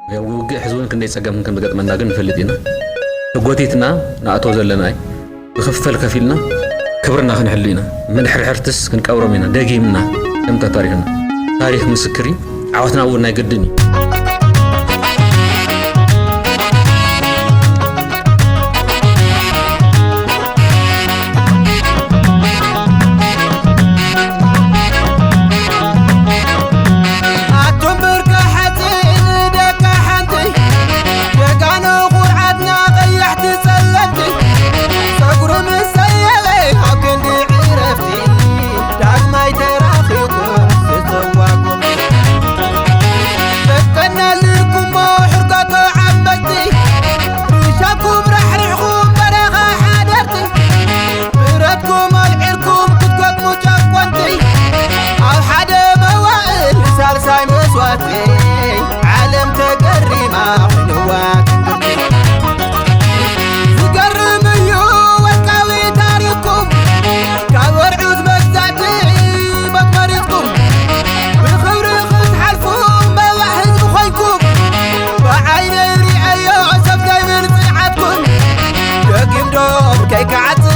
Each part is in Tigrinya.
ውግእ ሕዚ እውን ክንደይ ጸገም ከም ዝገጥመና ግን ንፈልጥ ኢና። ተጎቲትና ንኣቶ ዘለና እዩ። ዝኽፈል ከፊልና ክብርና ክንሕሉ ኢና። መድሕርሕርትስ ክንቀብሮም ኢና። ደጊምና ከምታ ታሪኽና። ታሪኽ ምስክር እዩ። ዓወትና እውን ናይ ግድን እዩ። ኣቱም ብርኪ ሓፂን ደቂ ሓንቲ፣ ጀጋኑ ኩርዓትና ቀያሕቲ ጸለምቲ፣ ጸጉሪ ምስ ሰየበ ኣብ ክንዲ ዕረፍቲ፣ ዳግማይ ተራኺብኩም ዝዘዋኩም። በቀና ልኩሞ ሕርጋቶ ዓበይቲ፣ ርሻኩም ራሕሪሕኩም በረኻ ሓደርቲ፣ ብረትኩም ኣልዒልኩም ክትገጥሙ ጨቆንቲ፣ ኣብ ሓደ መዋእል ሳልሳይ መስዋእቲ፣ ዓለም ተገሪማ ኮይንዋ ትንግርቲ። ዝገርም እዩ ወርቃዊ ታሪኽኩም፣ ካብ ወርዑት መግዛእቲ ሞት መሪጽኩም፣ ብኽብሪ ክትሓልፉ መባእ ህዝቢ ኮይንኩም፣ ብዓይነይ ሪአዮ ሰብ ዘይብል ጽንዓትኩም። ደጊም ዶ ከይከዓጽፍ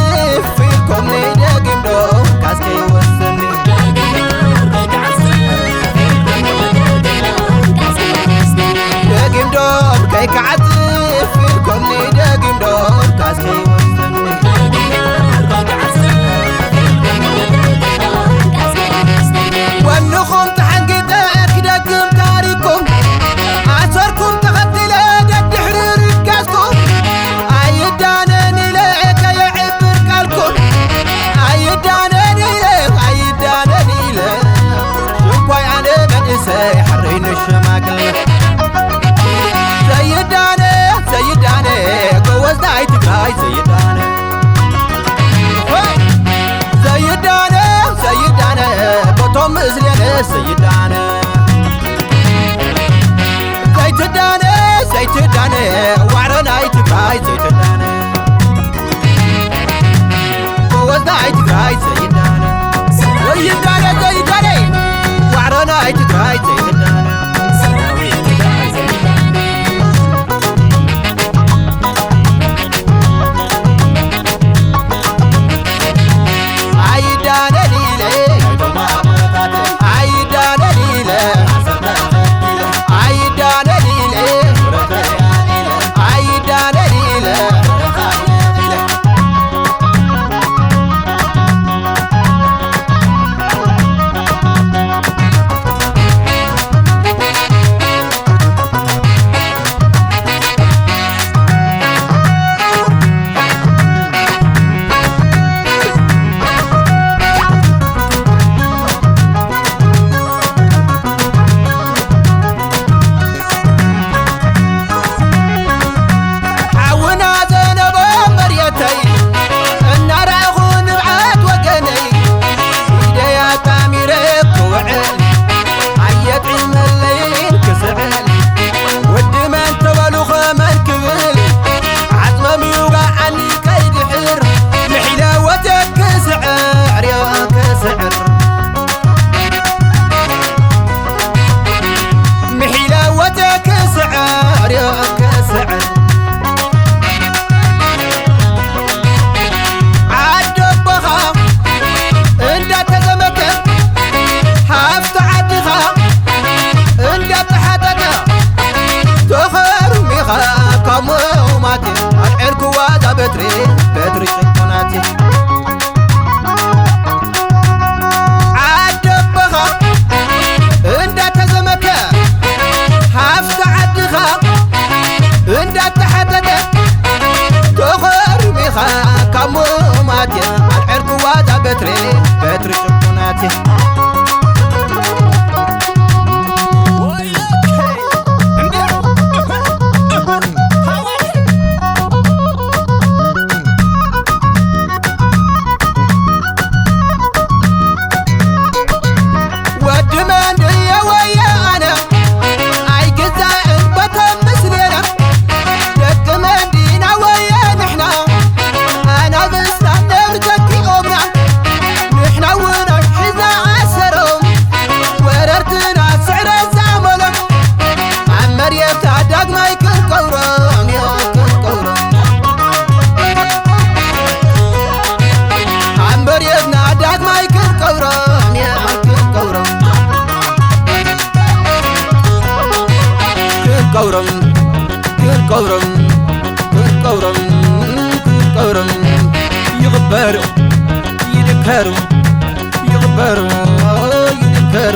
ኢልኩምኒ፣ ደጊም ዶ ካስ ከይወስኒ። ደጊም ዶ ከይከዓጽፍ ኢልኩምኒ፣ ደጊም ዶ ካስ ከይወስኒ። ጎንኹም ተሓንጊጠ ክደግም ታሪኽኩም፣ ኣሰርኩም ተኸቲለ ደድሕሪ ርጋዝኩም፣ ኣይዳነን ኢለ ከየዕብር ቃልኩም፣ ኣይዳነን ኢለ፣ ኣይዳነን ኢለ፣ ሽንኳይ ኣነ መንእሰይ ሓረይ ንሸማግለ። ዘይዳነ፣ ዘይዳነ፣ ጎበዝ ናይ ትግራይ ዘይዳነ። ዘይዳነ፣ ዘይዳነ፣ በቶም ምስሌነ ዘይዳነ። ዘይትዳነ፣ ዘይትዳነ፣ ዋዕሮ ናይ ትግራይ ዘይትዳነ። ጎበዝ ናይ ትግራይ ዘይዳነ። ዘይዳነ፣ ዘይዳነ፣ ዋዕሮ ናይ ትግራይ ዘይትዳነ። ኣይዳነን ኢለ፣ ኣይዳነን ኢለ፣ ኣይዳነን ኢለ፣ ኣይዳነን ኢለ። ሓውና ዘነበ መሬተይ፣ እናረኣኹ ንብዓት ወገነይ፣ ኢደይ ኣጣሚረ ክውዕል፣ ኣየጥዕመለይን ክስዕል፣ ወዲ መን ተበሉ ኸመን ክብል፣ ዓጽሞም ይውጋዓኒ ከይድሕር፣ ምሒለ ወትየ ክስዕር፣ ዮ ክስዕር። ምሒለ ወተ ክስዕር ዮ ክስዕር። ዓዲ ኣቦኻ እንዳተዘመተ፣ ሃፍቲ ዓድኻ እንዳተሓተተ፣ ተኸርሚኻ ካብ ምኡማት ኣልዕልክዋ እዛ በትሪ፣ በትሪ ጭቁናት። ዓዲ ኣቦኻ እንዳተዘመተ፣ ሃፍቲ ዓድኻ እንዳተሓተተ፣ ተኸርሚኻ ካብ ምኡማት ኣልዕልክዋ እዛ በትሪ፣ በትሪ ጭቁናት። ወዲ መን ድየ ወየ ኣነ ኣይግዛእን በቶም ምስሌና። ደቂ መን ክቀብሮም ክቀብሮም ይቕበር ይድከሩ ይቕበር ይድከሩ